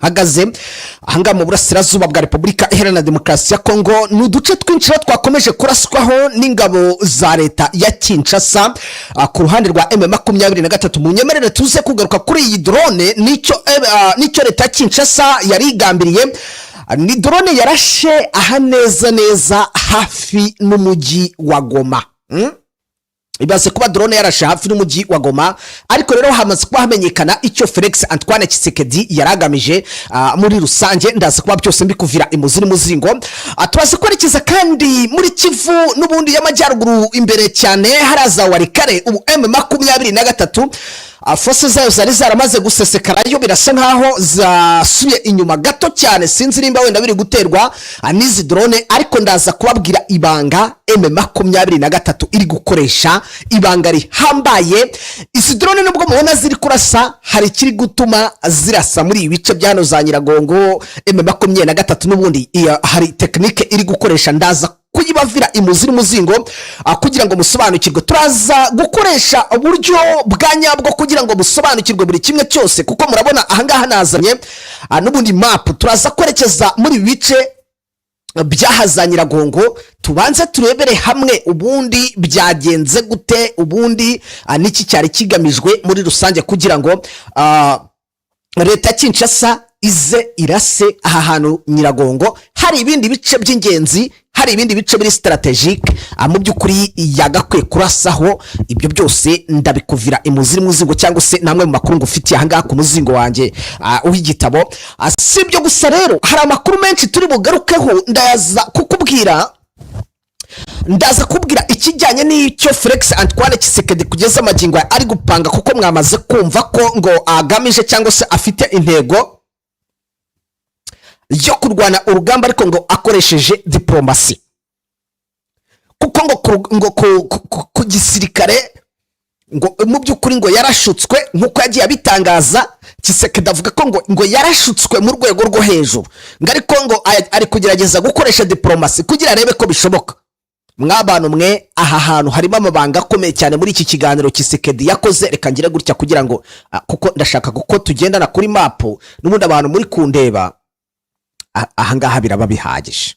Hagaze ahangaha mu burasirazuba bwa Repubulika Iharanira Demokarasi ya Kongo. Ni uduce twinshi rero twakomeje kuraswaho n'ingabo za leta ya Kinshasa ku ruhande rwa M23. Mu nyemerere tuze kugaruka kuri iyi drone n'icyo leta ya Kinshasa yari igambiriye. Ni drone yarashe aha neza neza hafi n'umujyi wa Goma. Ibaze kuba drone yarashe hafi n'umujyi wa Goma. Ariko rero hamaze kuba hamenyekana icyo Felix Antoine Tshisekedi yari agamije muri rusange. Ndaza kuba byose mbikuvira imuzi n'umuzingo. Turaza kwerekeza kandi muri Kivu n'ubundi y'Amajyaruguru, imbere cyane haraza Walikale. Ubu M23, forces zayo zari zaramaze gusesekarayo, birasa nkaho zasubiye inyuma gato cyane. Sinzi nimba wenda biri guterwa n'izi drone, ariko ndaza kubabwira ibanga M23 iri gukoresha, ibanga rihambaye. Izi drone nubwo mubona ziri kurasa, hari ikiri gutuma zirasa muri ibi bice bya hano za Nyiragongo. M23 n'ubundi hari technique iri gukoresha, ndaza kuyibavira imuzi n'umuzingo kugira ngo musobanukirwe. Turaza gukoresha uburyo bwa nyabwo kugira ngo musobanukirwe buri kimwe cyose, kuko murabona ahangaha nazanye n'ubundi map. Turaza kwerekeza muri ibi bice byaha Nyiragongo, tubanze turebere hamwe ubundi byagenze gute, ubundi n'iki cyari kigamijwe muri rusange kugira ngo leta ya Kinshasa ize irase aha hantu Nyiragongo. Hari ibindi bice by'ingenzi, hari ibindi bice biri stratégique mu by'ukuri yagakwiye kurasaho. Ibyo byose ndabikuvira imuzi muzingo, cyangwa se namwe mu makuru ngufitiye ahangaha ku muzingo wanjye w'igitabo. Si ibyo gusa rero, hari amakuru menshi turi bugarukeho. Ndaza kukubwira, ndaza kubwira ikijyanye n'icyo Felix Antoine Tshisekedi kugeza amagingo aya ari gupanga, kuko mwamaze kumva ko ngo agamije cyangwa se afite intego yo kurwana urugamba, ariko ngo akoresheje diporomasi, kuko ngo ku gisirikare ngo mu by'ukuri ngo yarashutswe, nk'uko yagiye abitangaza. Tshisekedi avuga ko ngo yarashutswe mu rwego rwo hejuru, ngo ariko ngo ari kugerageza gukoresha diporomasi kugira arebe ko bishoboka. Mw'abantu mwe, aha hantu harimo amabanga akomeye cyane muri iki kiganiro Tshisekedi yakoze. Reka ngire gutya kugira ngo kuko ndashaka kuko tugendana kuri map n'ubundi abantu muri kundeba ahangaha biraba bihagije.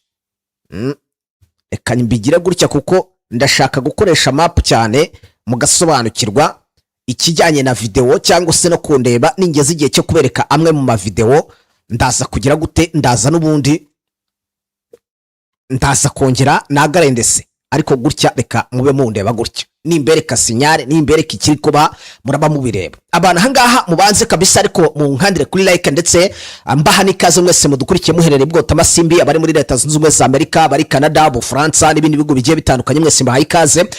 Reka mbigire gutya kuko ndashaka gukoresha map cyane mugasobanukirwa ikijyanye na videwo cyangwa se no kundeba. Ningeze igihe cyo kubereka amwe mu mavidewo, ndaza kugira gute? Ndaza n'ubundi ndaza kongera nagarendese, ariko gutya reka mube mundeba gutya. Nimbereka signal, nimbereka ikiri kuba, muraba mubireba. Abantu ahangaha mubanze kabisa, ariko munkandire kuri like, ndetse mbaha n'ikaze mwese mudukurikiye muherereye bwota amasimbi, abari muri Leta Zunze Ubumwe za Amerika, abari Canada, Bufaransa n'ibindi bihugu bigiye bitandukanye, mwese mbahaye ikaze.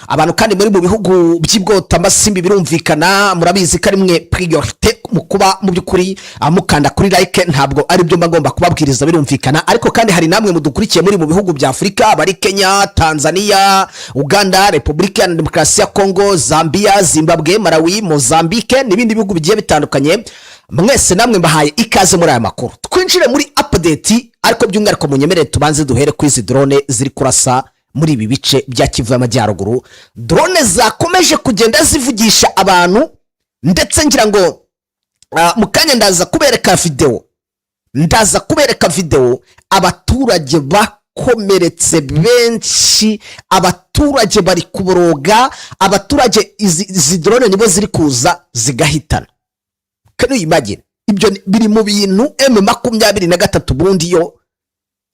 Abantu kandi muri mu bihugu by'ibwota amasimbi, birumvikana murabizi ko ari mwe priorité mu kuba mu by'ukuri mukanda kuri like. Ntabwo ari byo mba ngomba kubabwiriza, birumvikana. Ariko kandi hari namwe mudukurikiye muri mu bihugu bya Afurika, abari Kenya, Tanzania, Uganda, Repubulika ya Demokarasi ya Kongo, Zambia, Zimbabwe, Malawi, Mozambique n'ibindi bihugu bigiye bitandukanye, mwese namwe mbahaye ikaze muri aya makuru. Twinjire muri update, ariko by'umwihariko munyemerere tubanze duhere kuri izi drone ziri kurasa muri ibi bice bya Kivu y'Amajyaruguru, drone zakomeje kugenda zivugisha abantu. Ndetse ngira ngo mu kanya ndaza kubereka videwo, ndaza kubereka videwo abaturage bakomeretse benshi, abaturage bari kuboroga. Abaturage izi drone nibo ziri kuza zigahitana. Can you imagine? Ibyo biri mu bintu M23 ubundi yo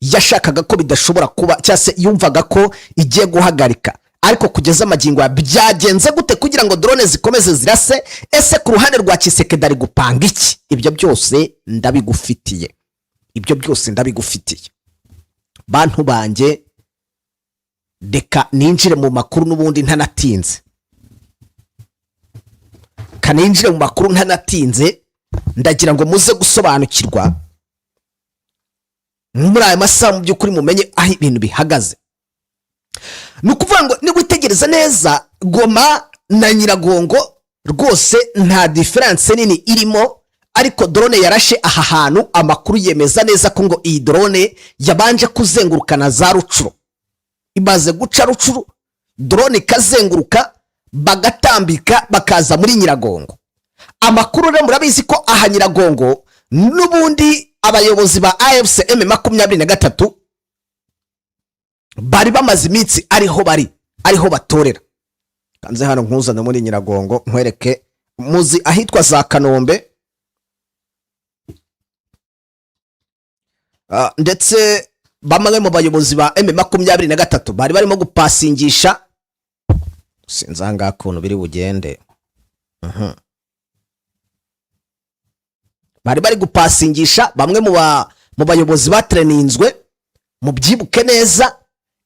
yashakaga ko bidashobora kuba, cyangwa se yumvaga ko igiye guhagarika. Ariko kugeza amagingo aya byagenze gute kugira ngo drone zikomeze zirase? Ese ku ruhande rwa Tshisekedi ari gupanga iki? Ibyo byose ndabigufitiye, ibyo byose ndabigufitiye. Bantu banjye, reka ninjire mu makuru n'ubundi ntanatinze. Kaninjire mu makuru ntanatinze. Ndagira ngo muze gusobanukirwa muri aya masaha, mu by'ukuri mumenye aho ibintu bihagaze. Ni ukuvuga ngo niba witegereza neza, Goma na Nyiragongo rwose nta différence nini irimo. Ariko drone yarashe aha hantu, amakuru yemeza neza ko ngo iyi drone yabanje kuzengurukana za Rutshuru. Imaze guca Rutshuru, drone ikazenguruka, bagatambika bakaza muri Nyiragongo. Amakuru rero murabizi ko aha Nyiragongo N'ubundi abayobozi ba AFC M23 bari bamaze iminsi ariho bari, ariho batorera. Kanze hano nkuzane muri Nyiragongo, nkwereke muzi ahitwa za Kanombe, ndetse bamwe mu bayobozi ba M23 bari barimo gupasingisha. Sinzi aha ngaha ukuntu biri bugende. Bari bari gupasingisha bamwe mu bayobozi batreninzwe, mubyibuke neza.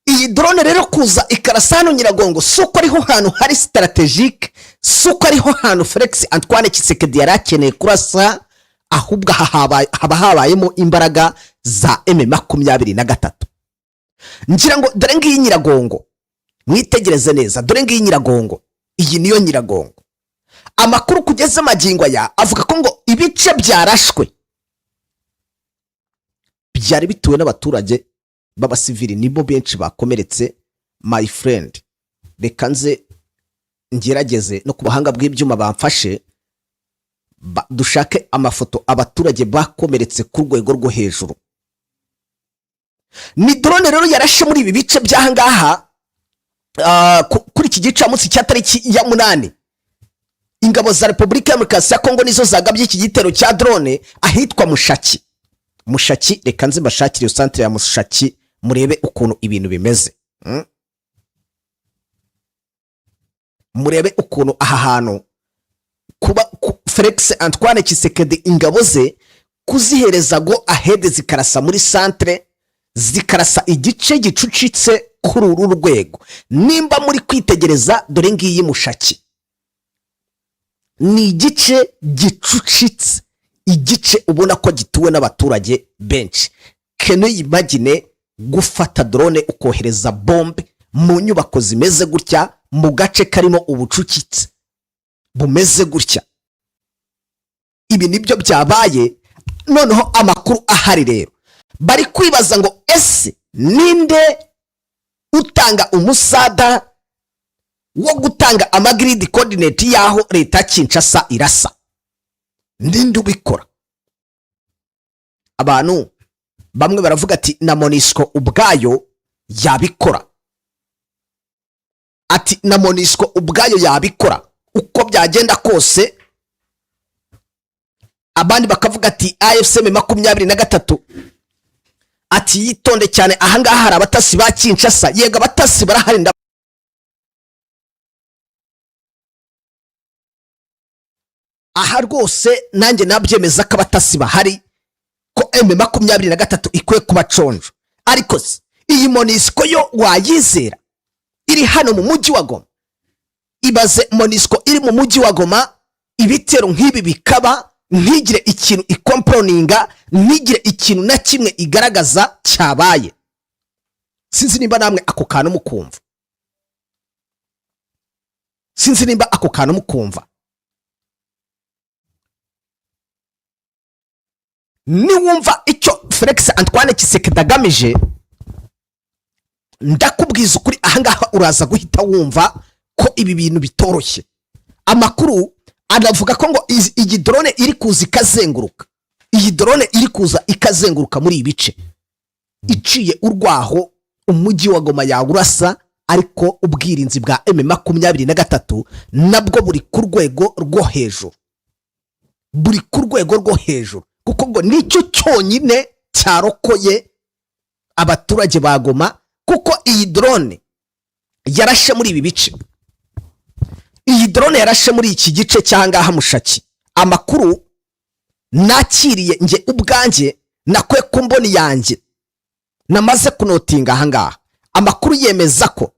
Iyi drone rero kuza ikarasa hano Nyiragongo, si uko ariho hantu hari stratégique, si uko ariho hantu Felix Antoine Tshisekedi yari akeneye kurasa, ahubwo aha haba habayemo imbaraga za M23. Ngira ngo dore ngiyi Nyiragongo, mwitegereze neza, dore ngiyi Nyiragongo, iyi niyo Nyiragongo. Amakuru kugeza magingo aya avuga ko ngo ibice byarashwe byari bituwe n'abaturage b'abasivili, nibo benshi bakomeretse. My friend, reka nze ngerageze no ku buhanga bw'ibyuma bamfashe, dushake amafoto abaturage bakomeretse ku rwego rwo hejuru. Ni drone rero yarashe muri ibi bice by'aha ngaha, kuri iki gicamunsi cya tariki ya 8. Ingabo za Repubulika ya Demokarasi ya Kongo nizo zagabye iki gitero cya drone ahitwa Mushaki. Mushaki, reka nze mbashakire iyo centre ya Mushaki, murebe ukuntu ibintu bimeze. Murebe ukuntu aha hantu kuba Felix Antoine Tshisekedi ingabo ze kuzihereza go ahead, zikarasa muri centre, zikarasa igice gicucitse kuri uru rwego. Nimba muri kwitegereza, dore ngiyi Mushaki, ni igice gicucitse, igice ubona ko gituwe n'abaturage benshi. Can you imagine gufata drone ukohereza bombe mu nyubako zimeze gutya, mu gace karimo ubucucitse bumeze gutya? Ibi nibyo byabaye. Noneho amakuru ahari rero, bari kwibaza ngo ese ninde utanga umusada wo gutanga ama grid coordinate y'aho leta ya Kinshasa irasa? Ninde ubikora? Abantu bamwe baravuga ati na MONUSCO ubwayo yabikora, ati na MONUSCO ubwayo yabikora uko byagenda kose. Abandi bakavuga ati AFC M23, ati yitonde cyane, ahangaha hari abatasi ba Kinshasa. Yego, abatasi barahari. Aha rwose nanjye nabyemeza ko abatasi bahari, ko M23 ikwiye kuba conjo. Ariko se iyi MONUSCO yo wayizera iri hano mu mujyi wa Goma? Ibaze MONUSCO iri mu mujyi wa Goma, ibitero nk'ibi bikaba, ntigire ikintu ikomproninga, ntigire ikintu na kimwe igaragaza cyabaye. Sinzi nimba namwe ako kantu mukumva, sinzi nimba ako kantu mukumva. Niwumva icyo Felix Antoine Tshisekedi agamije, ndakubwiza ukuri, ahangaha uraza guhita wumva ko ibi bintu bitoroshye. Amakuru anavuga ko ngo iyi drone iri kuza ikazenguruka, iyi drone iri kuza ikazenguruka muri ibi bice, iciye urwaho umujyi wa Goma yawurasa, ariko ubwirinzi bwa M23 nabwo buri ku rwego rwo hejuru, buri ku rwego rwo hejuru, kuko ngo nicyo cyonyine cyarokoye abaturage ba Goma, kuko iyi drone yarashe muri ibi bice, iyi drone yarashe muri iki gice cy'ahangaha Mushaki. Amakuru nakiriye nge ubwanjye, nakwe ku mboni yanjye namaze kunotinga ahangaha, amakuru yemeza ko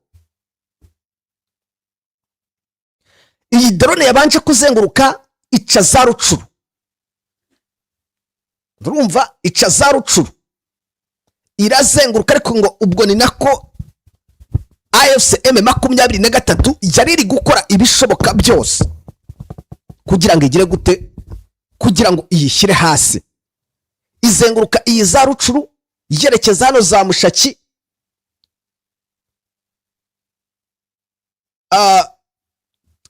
iyi drone yabanje kuzenguruka ica za Rucuru, urumva, ica za Rucuru irazenguruka, ariko ngo ubwo ni nako AFC M23 yari iri gukora ibishoboka byose kugira ngo igire gute, kugira ngo iyishyire hasi. Izenguruka iyi za Rucuru yerekeza hano za Mushaki.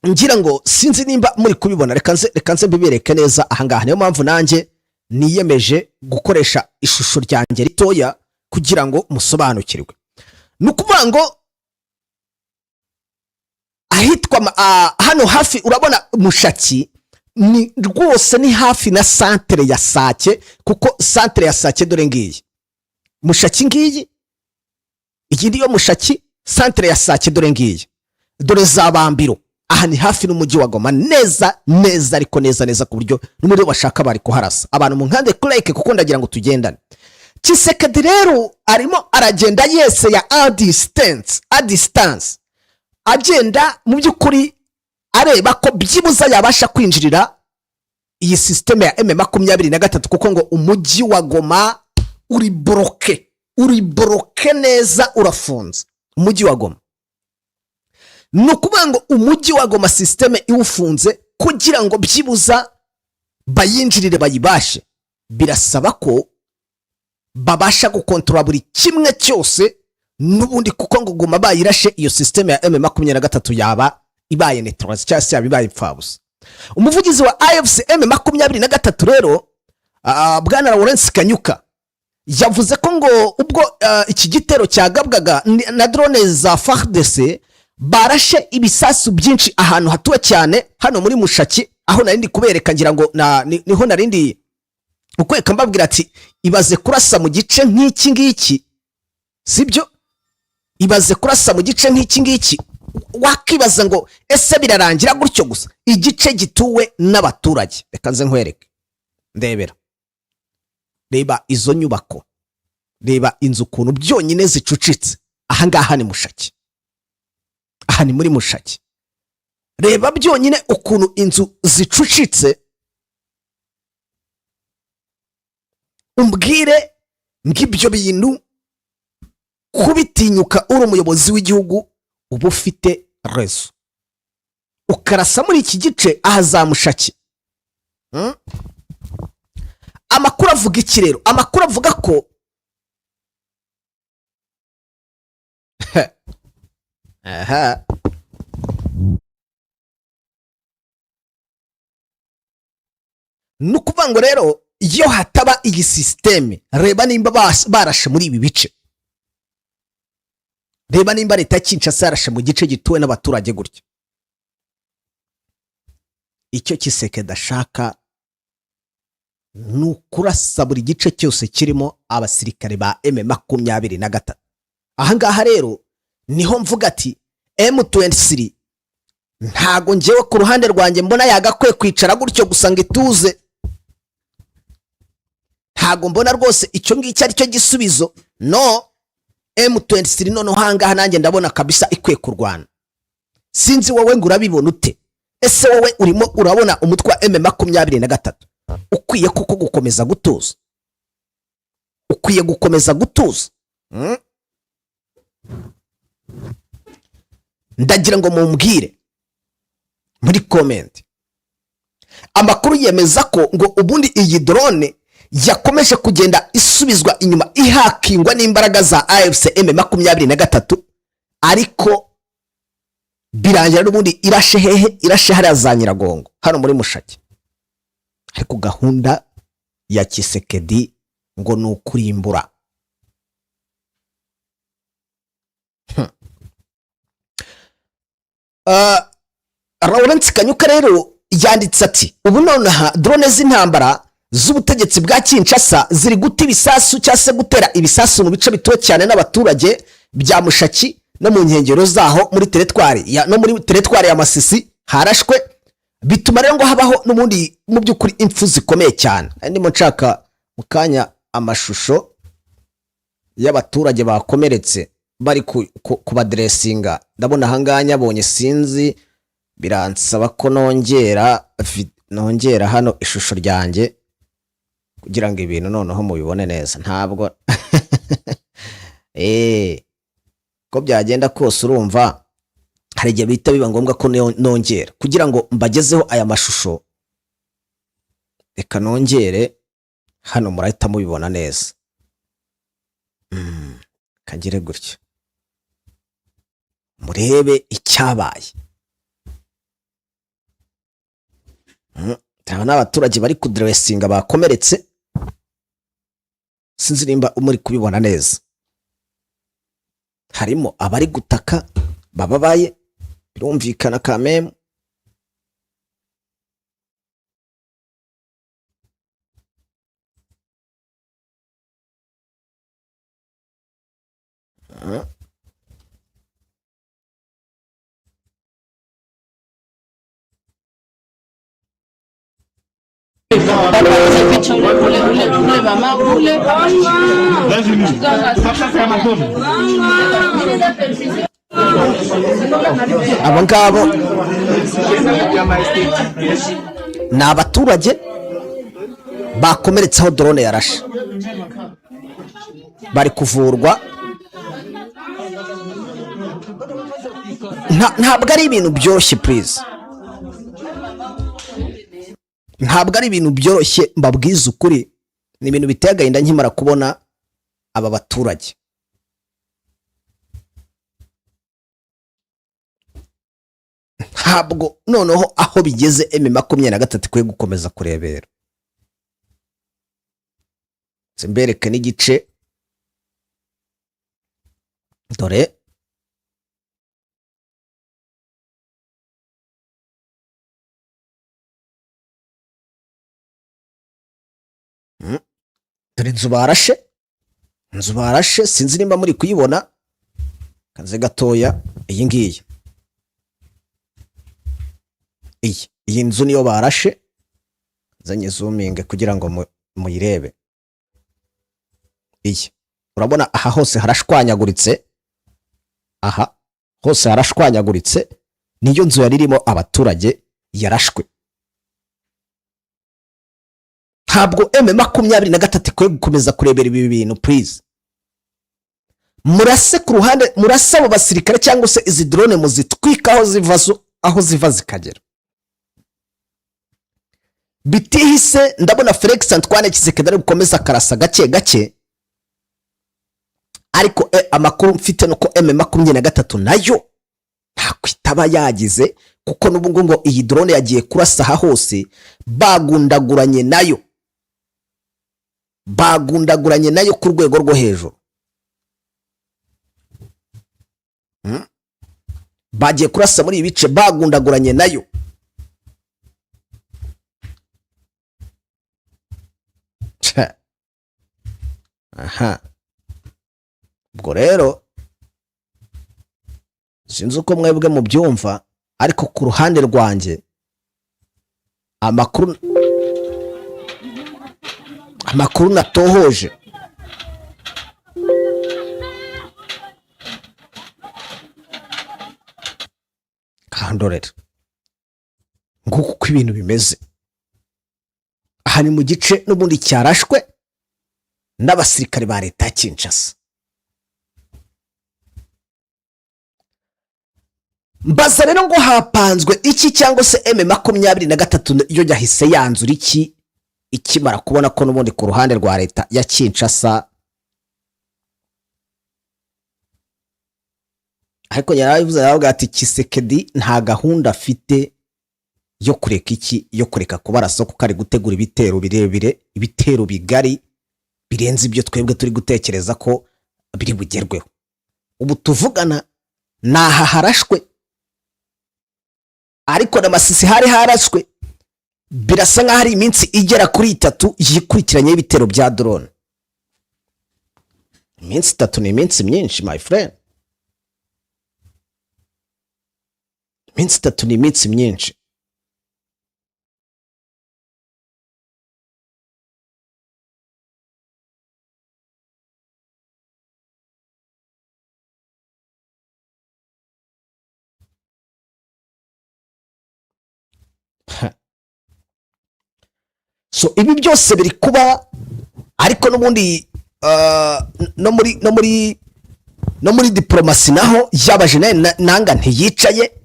Ngira ngo sinzi nimba muri kubibona, reka nze mbibereke neza ahangaha. Niyo mpamvu nanjye Niyemeje gukoresha ishusho ryanjye ritoya kugira ngo musobanukirwe. Ni ukuvuga ngo ahitwa hano hafi, urabona Mushaki ni rwose ni hafi na santere ya Sake, kuko santere ya Sake dore ngiyi Mushaki, ngiyi, iyi niyo Mushaki. Santere ya Sake dore ngiyi, dore za Bambiro. Aha ni hafi n'umujyi wa Goma neza neza, ariko neza neza, ku buryo n'umuriro bashaka bari kuharasa. Abantu mu nkande kureke, kuko ndagira ngo tugendane. Tshisekedi rero arimo aragenda yese ya a distance, agenda mu by'ukuri areba ko byibuze yabasha kwinjirira iyi système ya M23, kuko ngo umujyi wa Goma uri bloqué, uri bloqué neza, urafunze umujyi wa Goma. Ni ukuvuga ngo umujyi wa Goma système iwufunze, kugira ngo byibuza bayinjirire bayibashe, birasaba ko babasha gukontorora buri kimwe cyose n'ubundi, kuko ngo Goma bayirashe, iyo système ya M23 yaba ibaye neutralisé cyangwa se yaba ibaye imfabusa. Umuvugizi wa AFC M23 rero, bwana Lawrence Kanyuka, yavuze ko ngo ubwo iki gitero cyagabwaga na drone za FARDC, barashe ibisasu byinshi ahantu hatuwe cyane hano muri Mushaki, aho nari ndi kubereka. Ngira ngo niho nari ndi ukwereka, mbabwira ati ibaze kurasa mu gice nk'iki ngiki, sibyo? Ibaze kurasa mu gice nk'iki ngiki, wakibaza ngo ese birarangira gutyo gusa? Igice gituwe n'abaturage. Reka nze nkwereke, ndebera, reba izo nyubako, reba inzu ukuntu byonyine zicucitse. Aha ngaha ni Mushaki, aha ni muri Mushaki. Reba byonyine ukuntu inzu zicucitse, umbwire ng'ibyo bintu kubitinyuka uri umuyobozi w'igihugu, uba ufite raison ukarasa muri iki gice aha za Mushaki. Amakuru avuga iki rero? Amakuru avuga ko aha ni ukuvuga ngo rero iyo hataba iyi système, reba nimba barashe muri ibi bice, reba nimba leta ya Kinshasa yarashe mu gice gituwe n'abaturage gutya. Icyo Tshisekedi ashaka ni ukurasa buri gice cyose kirimo abasirikare ba M23. Ahangaha rero niho mvuga ati M23 ntago ngewe ku ruhande rwanjye mbona yagakwiye kwicara gutyo gusa ngo ituze. Ntago mbona rwose icyo ngicyo ari cyo gisubizo. No M23 noneho ahangaha nanjye ndabona kabisa ikwiye kurwana. Sinzi wowe ngo urabibona ute? Ese wowe urimo urabona umutwe wa M23 ukwiye koko gukomeza gutuza? Ukwiye gukomeza gutuza? Ndagira ngo mumbwire muri comment. Amakuru yemeza ko ngo ubundi iyi drone yakomeje kugenda isubizwa inyuma, ihakingwa n'imbaraga za AFC M23, ariko birangira n'ubundi irashe hehe? Irashe hariya za Nyiragongo, hano muri Mushaki. Ariko gahunda ya Tshisekedi ngo ni ukurimbura. Lawrence Kanyuka rero yanditse ati ubu nonaha drone z'intambara z'ubutegetsi bwa Kinshasa ziri guta ibisasu cyangwa se gutera ibisasu mu bice bituwe cyane n'abaturage bya Mushaki no mu nkengero zaho, muri teritwari ya, no muri teritwari ya Masisi harashwe, bituma rero ngo habaho n'ubundi mu by'ukuri impfu zikomeye cyane. Nari ndimo nshaka mu kanya amashusho y'abaturage bakomeretse bari kubaderesinga. Ndabona ahangaha nyabonye, sinzi, biransaba ko nongera hano ishusho ryanjye kugira ngo ibintu noneho mubibone neza. Ntabwo ko byagenda kose, urumva hari igihe bihita biba ngombwa ko nongera kugira ngo mbagezeho aya mashusho. Reka nongere hano, murahita mubibona neza. Kagere gutya murebe icyabaye. Turabona n'abaturage bari kuderesinga bakomeretse. Sinzi nimba muri kubibona neza. Harimo abari gutaka bababaye, birumvikana kameme. Picha ule ule ule ule mama ule. Abo ngabo ni abaturage bakomeretse aho drone yarashe, bari kuvurwa. Ntabwo ari ibintu byoroshye, please, ntabwo ari ibintu byoroshye. Mbabwiza ukuri, ni ibintu biteye agahinda nkimara kubona aba baturage. Ntabwo noneho aho bigeze M23 ikwiye gukomeza kurebera. Mbereke n'igice, dore dore inzu barashe, inzu barashe, sinzi nimba muri kuyibona. Kaze gatoya, iyi ngiyi, iyi nzu niyo barashe. Nzanye zoominge kugira ngo muyirebe. Iyi urabona aha hose harashwanyaguritse, aha hose harashwanyaguritse. Niyo nzu yari irimo abaturage yarashwe. Ntabwo M23 ikwiye gukomeza kurebera ibi bintu, please. Murase ku ruhande, murase abo basirikare cyangwa se izi drone muzitwika aho ziva, aho ziva zikagera. Bitihise ndabona Felix Antoine Tshisekedi ari bukomeza akarasa gake gake, ariko amakuru mfite nuko M23 nayo ntako itaba yagize, kuko n'ubu ngubu ngo iyi drone yagiye kurasa aha hose bagundaguranye nayo, bagundaguranye nayo ku rwego rwo hejuru. Bagiye kurasa muri ibi bice bagundaguranye nayo. Ca. Aha ubwo rero sinzi uko mwebwe mubyumva, ariko ku ruhande rwanjye amakuru natohoje kandorera nguko uko ibintu bimeze. Aha ni mu gice n'ubundi cyarashwe n'abasirikare ba leta ya Kinshasa. Mbaza rero ngo hapanzwe iki, cyangwa se M23 yo yahise yanzura iki ikimara kubona ko n'ubundi ku ruhande rwa leta ya Kinshasa? Ariko yarabivuze, aravuga ati Tshisekedi nta gahunda afite yo kureka iki, yo kureka kubarasa, kuko ari gutegura ibitero birebire, ibitero bigari birenze ibyo twebwe turi gutekereza ko biri bugerweho. Ubu tuvugana ni aha harashwe, ariko na Masisi hari harashwe. Birasa nk'aho ari iminsi igera kuri 3 yikurikiranye y'ibitero bya drone. Iminsi 3 ni iminsi myinshi, my friend, iminsi 3 ni iminsi myinshi. So ibi byose biri kuba, ariko n'ubundi no muri diplomasi naho yaba General Nanga ntiyicaye,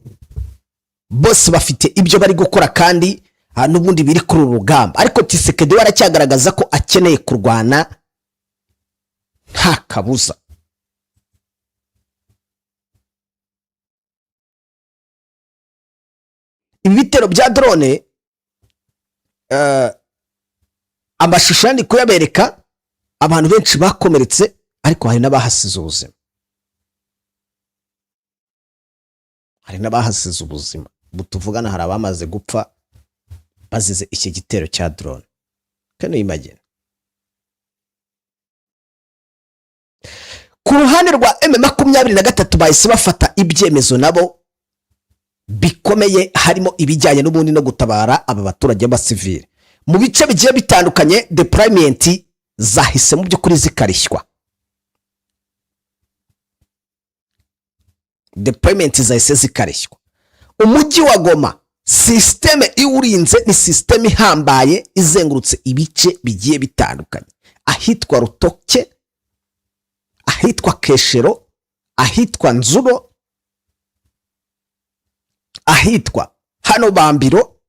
bose bafite ibyo bari gukora kandi n'ubundi biri kuri uru rugamba. Ariko Tshisekedi we aracyagaragaza ko akeneye kurwana nta kabuza. Ibi bitero bya drone, amashusho yandi kuyabereka. Abantu benshi bakomeretse, ariko hari n'abahasize ubuzima, hari n'abahasize ubuzima. Ubu tuvugana hari abamaze gupfa bazize iki gitero cya drone. Can you imagine? Ku ruhande rwa M23 bahise bafata ibyemezo nabo bikomeye, harimo ibijyanye n'ubundi no gutabara aba baturage b'abasivile mu bice bigiye bitandukanye. Deployment zahise mu by'ukuri zikarishywa, deployment zahise zikarishywa. Umujyi wa Goma, sisiteme iwurinze ni sisiteme ihambaye izengurutse ibice bigiye bitandukanye, ahitwa Rutoke, ahitwa Keshero, ahitwa Nzuro, ahitwa hano Bambiro,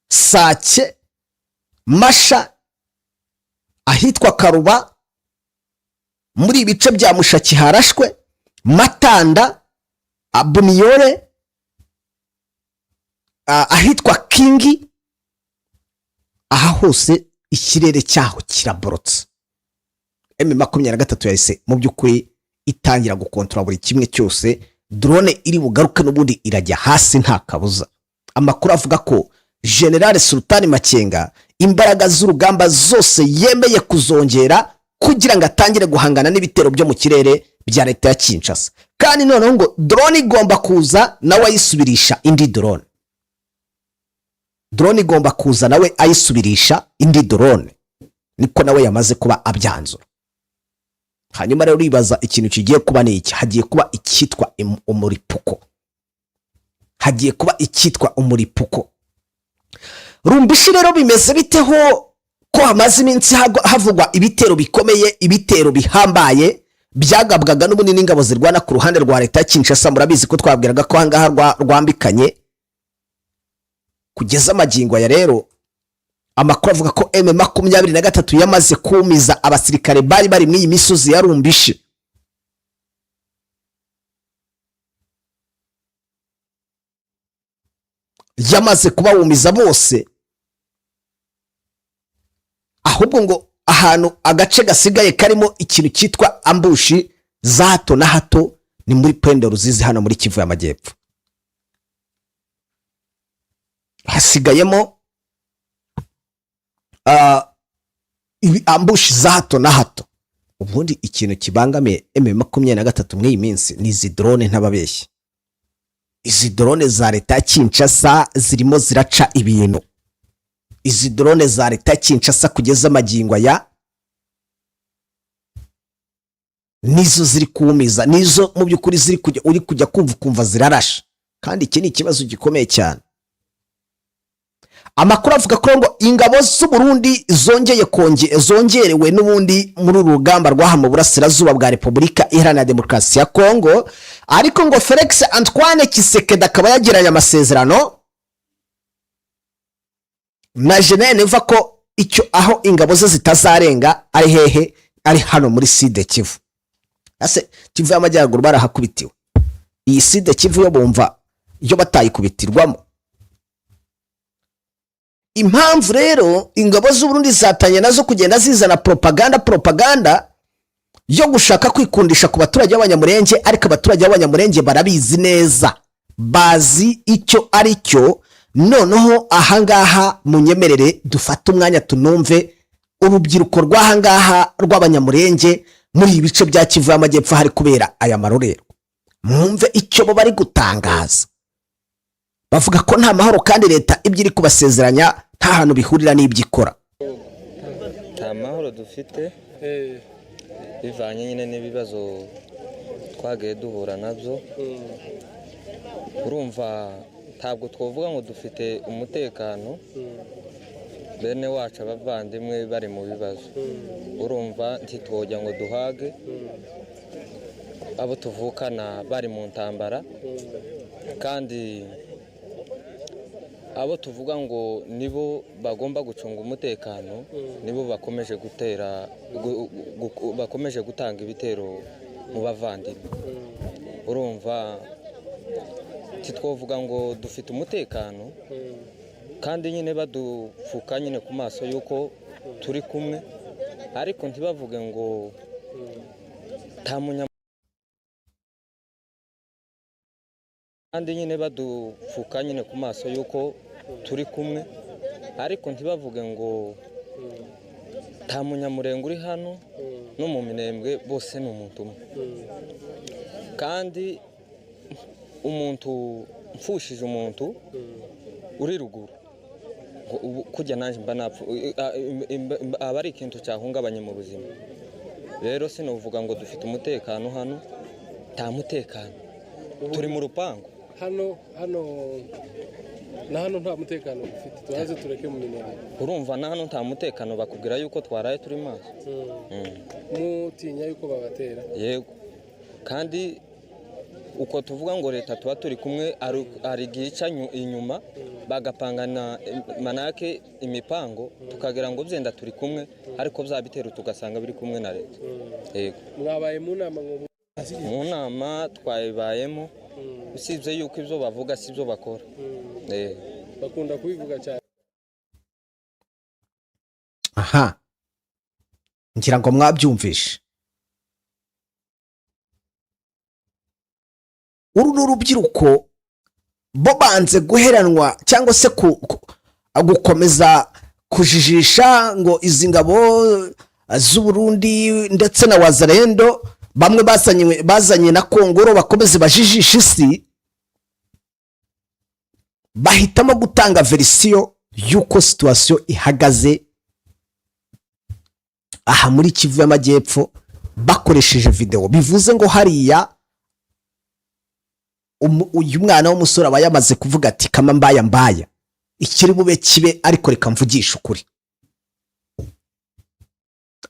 Sake, Masha, ahitwa Karuba, muri ibice bya Mushaki harashwe, Matanda, Abuniyore, ahitwa Kingi. Aha hose ikirere cyaho kiraborotse. M23 yahise mu by'ukuri itangira gukontorora buri kimwe cyose. Drone iri bugaruke n'ubundi irajya hasi nta kabuza. Amakuru avuga ko General Sultani Makenga imbaraga z'urugamba zose yemeye kuzongera kugira ngo atangire guhangana n'ibitero byo mu kirere bya leta ya Kinshasa, kandi noneho ngo drone igomba kuza nawe ayisubirisha indi drone. Drone igomba kuza nawe ayisubirisha indi drone, niko nawe yamaze kuba abyanzura. Hanyuma rero uribaza ikintu kigiye kuba ni iki? Hagiye kuba icyitwa umuripuko, hagiye kuba icyitwa umuripuko. Rumbishi rero bimeze biteho ko hamaze iminsi havugwa ibitero bikomeye, ibitero bihambaye byagabwaga n'ubundi n'ingabo zirwana ku ruhande rwa leta ya Kinshasa? Murabizi ko twabwiraga ko ahangaha rwambikanye. Kugeza amagingo aya rero, amakuru avuga ko M23 yamaze kumiza abasirikare bari bari muri iyi misozi ya Rumbishi. Yamaze kubawumiza bose, ahubwo ngo ahantu agace gasigaye karimo ikintu cyitwa ambushi za hato na hato ni muri Pwende Ruzizi, hano muri Kivu y'Amajyepfo. Hasigayemo ambushi za hato na hato. Ubundi ikintu kibangamiye M23 muri iyi minsi ni izi drone, ntababeshye. Izi drone za leta ya Kinshasa zirimo ziraca ibintu. Izi drone za leta ya Kinshasa kugeza amagingo aya nizo ziri kumiza, nizo mu by'ukuri ziri kujya, uri kujya kumva ukumva zirarasha, kandi iki ni ikibazo gikomeye cyane. Amakuru avuga ko ngo ingabo z'u Burundi zongeye zongerewe n'ubundi muri uru rugamba rwaha mu burasirazuba bwa Repubulika Iharanira Demokarasi ya Kongo, ariko ngo Felix Antoine Tshisekedi akaba yagiranye amasezerano na General Neva ko icyo aho ingabo ze zitazarenga ari hehe? Ari hano muri Sud Kivu. Ase Kivu y'Amajyaruguru barahakubitiwe, iyi Sud Kivu yo bumva yo batayikubitirwamo. Impamvu rero ingabo z'u Burundi zatanye nazo kugenda zizana propaganda yo gushaka kwikundisha ku baturage b'Abanyamurenge, ariko abaturage b'Abanyamurenge barabizi neza, bazi icyo ari cyo. Noneho ahangaha munyemerere dufate umwanya tunumve urubyiruko rw'ahangaha rw'Abanyamurenge muri ibi bice bya Kivu y'Amajyepfo hari kubera aya marorerwa, mwumve icyo bo bari gutangaza. Bavuga ko nta mahoro, kandi leta ibyo iri kubasezeranya nta hantu bihurira n'ibyo ikora. Nta mahoro dufite, bivanye nyine n'ibibazo twagiye duhura nabyo. Urumva ntabwo twavuga ngo dufite umutekano, bene wacu abavandimwe bari mu bibazo. Urumva ntitwojya ngo duhage abo tuvukana bari mu ntambara, kandi abo tuvuga ngo nibo bagomba gucunga umutekano nibo bakomeje gutera bakomeje gutanga ibitero mu bavandimwe. Urumva ntitwovuga ngo dufite umutekano, kandi nyine badupfuka nyine ku maso yuko turi kumwe. Ariko ntibavuge ngo nta munya, kandi nyine badupfuka nyine ku maso yuko turi kumwe, ariko ntibavuge ngo nta Munyamurenge uri hano no mu Minembwe, bose ni umuntu umwe. Kandi umuntu mfushije, umuntu uri ruguru ngo ubu kujya nanjye mba napfu, aba ari ikintu cyahungabanye mu buzima. Rero sinavuga ngo dufite umutekano hano, nta mutekano, turi mu rupangu. Hano na hano nta mutekano dufite, tubanze tureke mu Minembwe. Urumva na hano nta mutekano, bakubwira yuko twaraye turi maso. Mutinya yuko babatera? Yego, kandi uko tuvuga ngo leta tuba turi kumwe, hari igihe ica inyuma bagapangana manake imipango, tukagira ngo byenda turi kumwe, ariko bya bitero tugasanga biri kumwe na leta. Yego. Mwabaye mu nama ngo Mu nama twayibayemo, usibye yuko ibyo bavuga si byo bakora. Bakunda kubivuga cyane. Aha ngira ngo mwabyumvishe. Uru ni urubyiruko bo banze guheranwa cyangwa se gukomeza kujijisha ngo izi ngabo z'Uburundi ndetse na Wazalendo bamwe bazanye na Kongoro bakomeze bajijishe isi. Bahitamo gutanga version y'uko situation ihagaze aha muri Kivu y'Amajyepfo bakoresheje videwo. Bivuze ngo hariya uyu mwana w'umusore aba yamaze kuvuga ati: "Kama mbaya mbaya, ikiri bube kibe, ariko reka mvugishe ukuri."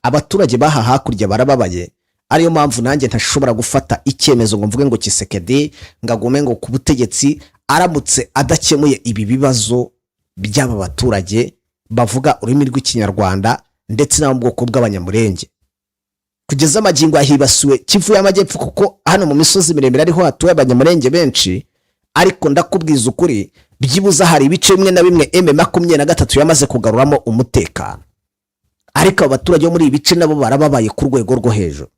Abaturage baha hakurya barababaye, ariyo mpamvu nanjye ntashobora gufata icyemezo ngo mvuge ngo Tshisekedi ngo agume ngo ku butegetsi aramutse adakemuye ibi bibazo by'aba baturage bavuga ururimi rw'Ikinyarwanda ndetse n'abo mu bwoko bw'Abanyamurenge. Kugeza amagingo hibasiwe Kivu y'Amajyepfo, kuko hano mu misozi miremire ariho hatuye Abanyamurenge benshi. Ariko ndakubwiza ukuri, byibuze hari ibice bimwe na bimwe M23 yamaze kugaruramo umutekano, ariko abo baturage bo muri ibi bice nabo barababaye ku rwego rwo hejuru.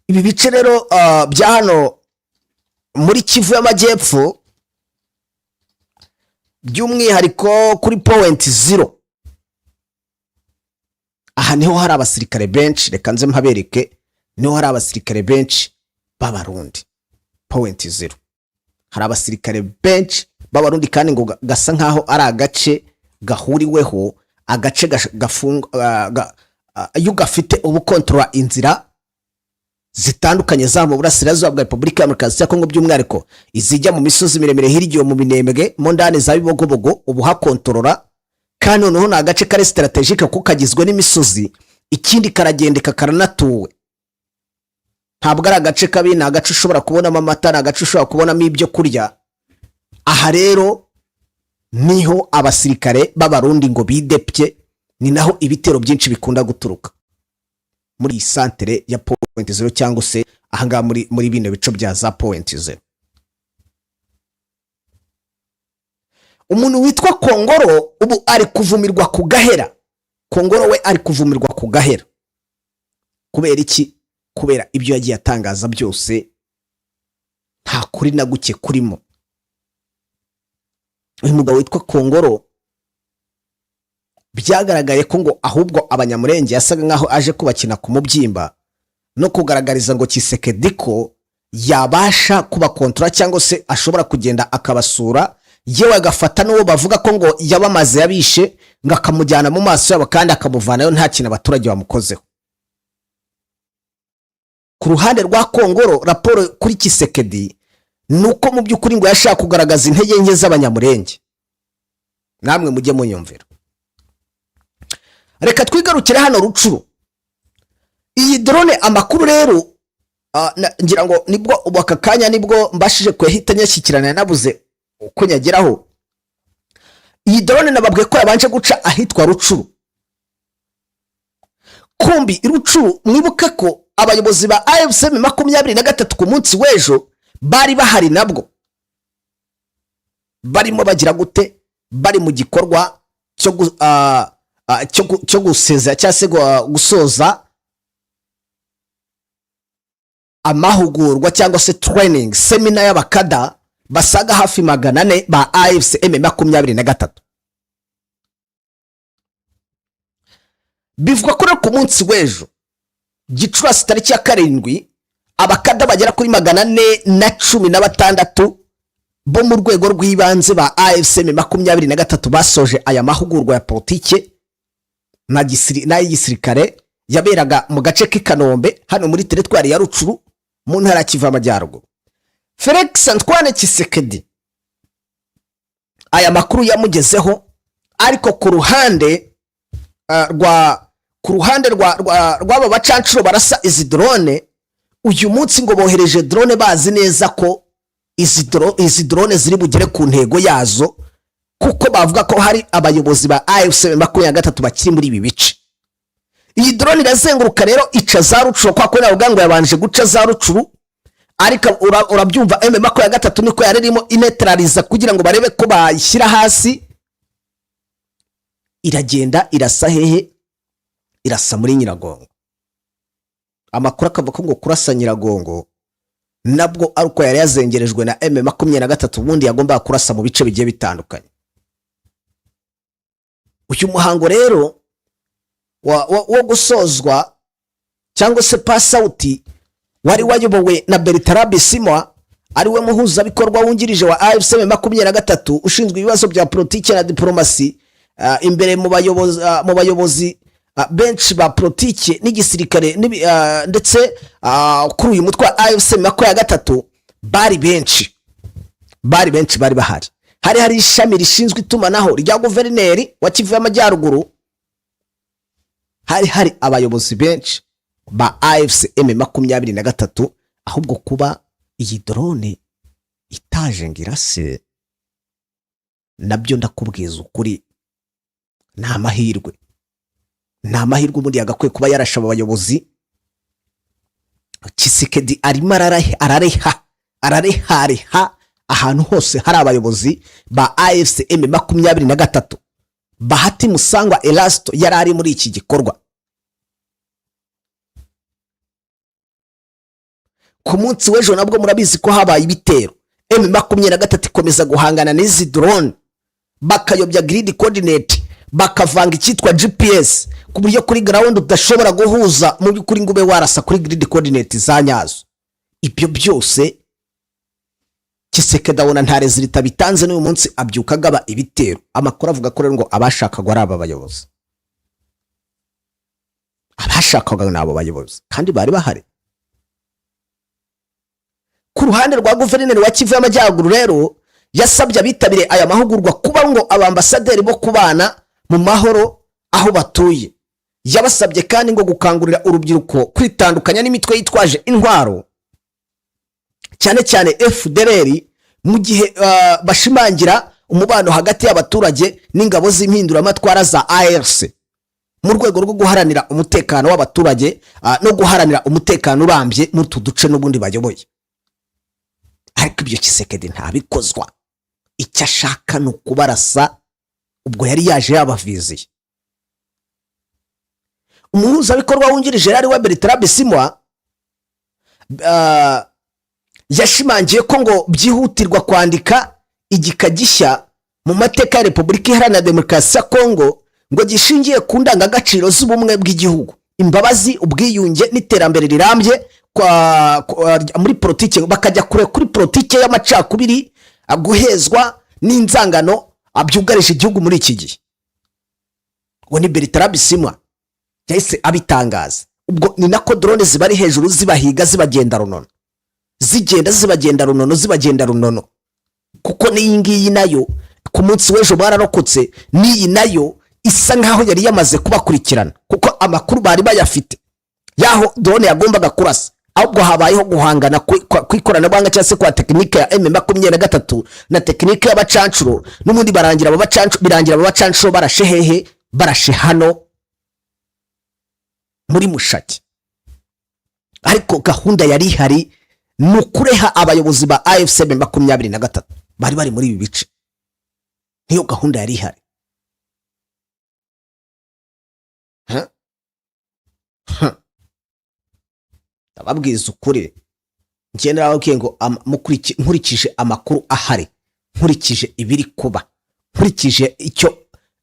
Ibi bice rero bya hano muri Kivu y'Amajyepfo, by'umwihariko kuri Point Zero, aha niho hari abasirikare benshi. Reka nze mpabereke, niho hari abasirikare benshi b'Abarundi. Point Zero hari abasirikare benshi b'Abarundi, kandi ngo gasa nkaho ari agace gahuriweho, agace gafunga, iyo gafite ubukontorora inzira zitandukanye zaba mu burasirazuba bwa Repubulika ya Demokarasi ya Kongo, by'umwihariko izijya mu misozi miremire hirya iyo mu Minembwe, mo ndani za Bibogobogo, ubu hakontorora. Kandi noneho ni agace kari stratégique kuko kagizwe n'imisozi, ikindi karagendeka, karanatuwe. Ntabwo ari agace kabi, ni agace ushobora kubonamo amata, ni agace ushobora kubonamo ibyo kurya. Aha rero niho abasirikare b'Abarundi ngo bidepye, ni naho ibitero byinshi bikunda guturuka muri iyi santere ya Point Zero, cyangwa se ahangaha muri bino bice bya za Point Zero. Umuntu witwa Kongoro ubu ari kuvumirwa ku gahera. Kongoro we ari kuvumirwa ku gahera kubera iki? Kubera ibyo yagiye atangaza byose nta kuri na guke kurimo. Uyu mugabo witwa Kongoro byagaragaye ko ngo ahubwo Abanyamurenge yasaga nkaho aje kubakina ku mubyimba no kugaragariza ngo Tshisekedi ko yabasha kubakontora, cyangwa se ashobora kugenda akabasura, yewe agafata n'uwo bavuga ko ngo yabamaze, yabishe, ngo akamujyana mu maso yabo kandi akamuvanayo nta kintu abaturage bamukozeho. Ku ruhande rwa Kongoro, raporo kuri Tshisekedi ni uko mu by'ukuri ngo yashaka kugaragaza intege nke z'Abanyamurenge. Namwe mujye munyumvira. Reka twigarukire hano Rutshuru. Iyi drone, amakuru rero ngira ngo nibwo ubu aka kanya nibwo mbashije kuyahita nyashyikirana, nabuze uko nyageraho. Iyi drone nababwiye ko yabanje guca ahitwa Rutshuru. Kumbi Rutshuru, mwibuke ko abayobozi ba AFC M 23 ku munsi w'ejo bari bahari, nabwo barimo bagira gute? Bari mu gikorwa cyo cyo gusezera cyangwa se gusoza amahugurwa cyangwa se training seminar y'abakada basaga hafi 400 ba AFC M23. Bivugwa ko rero ku munsi w'ejo, Gicurasi tariki ya 7, abakada bagera kuri 416 bo mu rwego rw'ibanze ba AFC M23 basoje aya mahugurwa ya politike n'ay'igisirikare yaberaga mu gace k'i Kanombe, hano muri teritwari ya Rucuru, mu ntara ya Kivu y'Amajyaruguru. Felix Antoine Tshisekedi aya makuru yamugezeho, ariko ku ruhande rw'aba bacancuro barasa izi drone, uyu munsi ngo bohereje drone bazi neza ko izi drone ziri bugere ku ntego yazo, kuko bavuga ko hari abayobozi ba AFC 23 bakiri muri ibi bice. Iyi drone irazenguruka rero, ica za Rucuru, kwa ko navuga ngo yabanje guca za Rucuru, ariko urabyumva, M23 niko yari irimo inetraliza kugira ngo barebe ko bayishyira hasi. Iragenda irasa hehe? Irasa muri Nyiragongo. Amakuru akavuga ko ngo kurasa Nyiragongo nabwo ari uko yari yazengerejwe na M23, ubundi yagombaga kurasa mu bice bigiye bitandukanye. Uyu muhango rero wo gusozwa cyangwa se pass out wari wayobowe na Bertrand Bisimwa, ariwe muhuzabikorwa wungirije wa AFC 23 ushinzwe ibibazo bya politiki na diplomasi, imbere mu bayobozi benshi ba politiki n'igisirikare ndetse kuri uyu mutwe wa AFC 23 bari benshi bari bahari. Hari ishami rishinzwe itumanaho rya guverineri wa Kivu y'Amajyaruguru, hari abayobozi benshi ba AFC M23. Ahubwo kuba iyi drone itaje ngo irase, nabyo ndakubwiza ukuri ni amahirwe, ni amahirwe. Ubundi yagakwiye kuba yarashe aba bayobozi. Tshisekedi arimo arareha ararehareha ahantu hose hari abayobozi ba AFC M23. Bahati Musangwa Erasto yari ari muri iki gikorwa. Ku munsi w'ejo nabwo murabizi ko habaye ibitero, M23 ikomeza guhangana n'izi drone, bakayobya grid coordinate, bakavanga icyitwa GPS, ku buryo kuri ground udashobora guhuza mu by'ukuri ngo ube warasa kuri grid coordinate za nyazo. Ibyo byose Tshisekedi abona nta résultat bitanze, n'uyu munsi abyuka agaba ibitero. Amakuru avuga ko rero ngo abashakagwa ari aba bayobozi, abashakwaga ni abo bayobozi kandi bari bahari. Ku ruhande rwa guverineri wa Kivu y'Amajyaruguru rero, yasabye abitabiriye aya mahugurwa kuba ngo abambasaderi bo kubana mu mahoro aho batuye. Yabasabye kandi ngo gukangurira urubyiruko kwitandukanya n'imitwe yitwaje intwaro, cyane cyane FDLR, mu gihe bashimangira umubano hagati y'abaturage n'ingabo z'impinduramatwara za ARC, mu rwego rwo guharanira umutekano w'abaturage no guharanira umutekano urambye muri utu duce n'ubundi bayoboye. Ariko ibyo Tshisekedi ntabikozwa, icyo ashaka ni ukubarasa. Ubwo yari yaje yabaviziye. Umuhuzabikorwa wungirije yari we Bertrand Bisimwa, yashimangiye ko ngo byihutirwa kwandika igika gishya mu mateka ya Repubulika Iharanira Demokarasi ya Kongo, ngo gishingiye ku ndangagaciro z'ubumwe bw'igihugu, imbabazi, ubwiyunge n'iterambere rirambye muri politiki, bakajya kure kuri politiki y'amacakubiri, guhezwa n'inzangano byugarije igihugu muri iki gihe. Ngo ni Bertrand Bisimwa yahise abitangaza. Ubwo ni nako drone zibari hejuru zibahiga, zibagenda runono, zigenda zibagenda runono, zibagenda runono, kuko n'iyi ngiyi nayo ku munsi w'ejo bararokotse. N'iyi nayo isa nkaho yari yamaze kubakurikirana, kuko amakuru bari bayafite y'aho drone yagombaga kurasa. Ahubwo habayeho guhangana ku ikoranabuhanga cyangwa se kwa tekinike ya M23 na tekinike y'abacancuro, n'ubundi barangira aba bacancuro, birangira aba bacancuro barashe hehe? Barashe hano muri Mushaki. Ariko gahunda yari ihari ni ukureha abayobozi ba AFC 23 bari bari muri ibi bice, niyo gahunda yari ihari. Huh? Huh. Ndababwiza ukuri, njye narababwiye ngo nkurikije amakuru ahari, nkurikije ibiri kuba, nkurikije icyo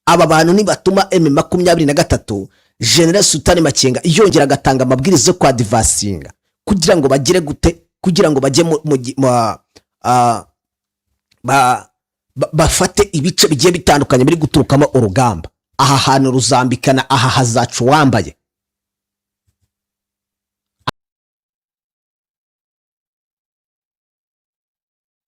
aba bantu nibatuma M23, General Sultani Makenga yongera agatanga amabwiriza yo kwadvancinga kugira ngo bagere gute, kugira ngo bajye mu, mu, gi- ma- ah, ba, ba, bafate ibice bigiye bitandukanye biri guturukamo urugamba, aha hantu ruzambikana, aha hazaca uwambaye.